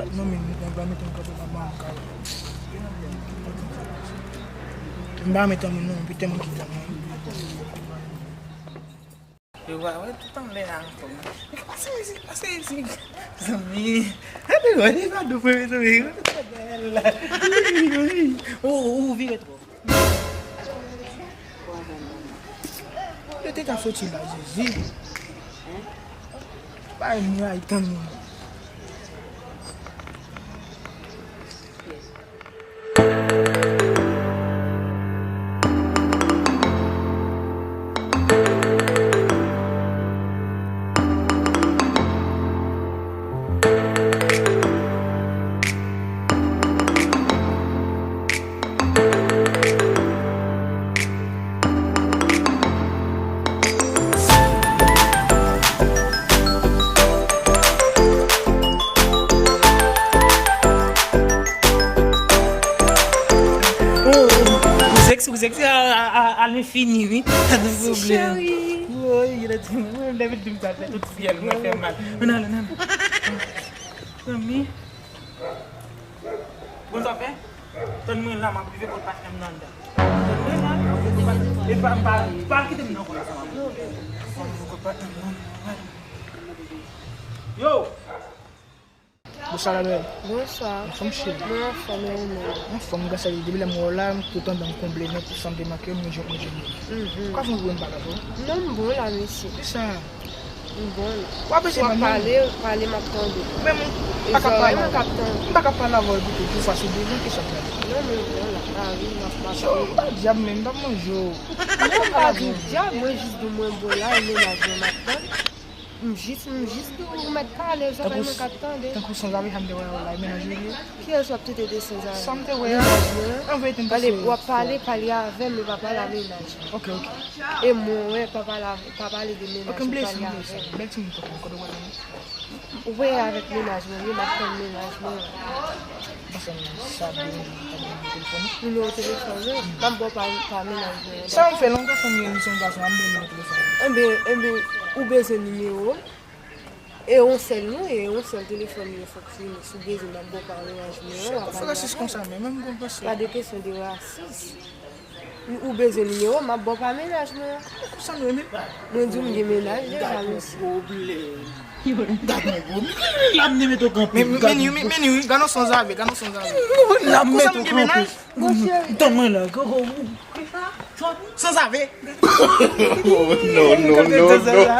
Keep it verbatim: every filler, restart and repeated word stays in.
Non, men, nèg la mete m kanpe la, ban m kay. M pa mete moun non, pete moun ki tanmen. Yo, wa, wè, tout anlè a ankò. Men pase isit, pase isit. Zanmi, gade, wè, li pa dou, mezanmi. Ou, ou vire twò. Yo te ka soti la, Jezi. Pa yon miray tann moun. Ou, ou, ou sexy, ou sexy à, à, à, à l'infini, wi. Pa de pwoblèm. Cheri. Woy, lè di, mwen, lè di m sa, fè tout fyèl mwen fè mal. Ann ale, ann ale. Zanmi. Bon, sa fè? Tann mwen la, m ap rive kot patnè m nan anndan. Tann mwen la, m ap rive kot patnè m. E pa, pa, pa kite m nan kò la, sa va. Yo! Bonswa, la bèl. Bonswa. Anfòm, cheri? Mwen anfòm, e ou menm? Anfòm, gras a Dye. Depi lè m wè w la, m tout anndan m konble nèt, ou sanble manke m, mwen jwenn, mwen jwenn. Mhm. Ou ka fè yon grenn bagay pou mwen? Non, m bon la, mesi. Kisa? M bon la. W ap eseye pale? W ap pale, pale, m ap tande. Men m pa ka pale avè w. M pa ka pale avè w, epi tou, tou fwa si w bezwen, kisa w pral? Non, men m bon la. A wi, m ap, m ap. Sa w pa dyab, men m p ap manje w. Non, m pa di w dyab, mwen jis di w mwen bon la, e mennaj mwen m ap tann. M jis, m jis di w mèt pale, sa fè mwen k ap tande. Tankou sanzave sa m te wè w la, e mennaj ou li ye? Kiyès w ap tete de sanzave? Sa m te wè a. Mennaj mwen. An verite, m te sou. W ap pale, pale avè m, men pa pale a mennaj mwen. Ok, ok. E mwen wè, pa pale avè, pa pale de mennaj mwen, pale avè m. Bèl timoun, kote w wè l la? Ou wè avèk mennaj mwen, wi, m ap tann mennaj mwen. Paske m sa byen, m ap tann nimewo telefòn ou. Nimewo telefòn ou? M ap ba w pa, pa mennaj mwen. Sa w fè, lè yon gason m ye, m se yon gason, m ap byen nimewo telefòn ou. Enben, enben, ou bezwen nimewo m? E yon sèl nou ye, yon sèl telefòn nou fonksyone. Si w bezwen, m ap ba w pa mennaj mwen an, w ap pale avè m. Rasis konsa menm, menm konpranse. Pa de kesyon de rasis. Ou bezwen nimewo m, m ap ba w pa mennaj mwen an. Konsa nou ye menm? Mwen di w m gen mennaj deja, mesye. Gad yon pwoblèm. Gad yon pwoblèm. L ap mete w kanpe. Men, men, men, men, men, gad yon sanzave, gad yon sanzave. L ap mete w kanpe. Monchè. Tann mwen la. Sanzave. Oh, no, no, no, no.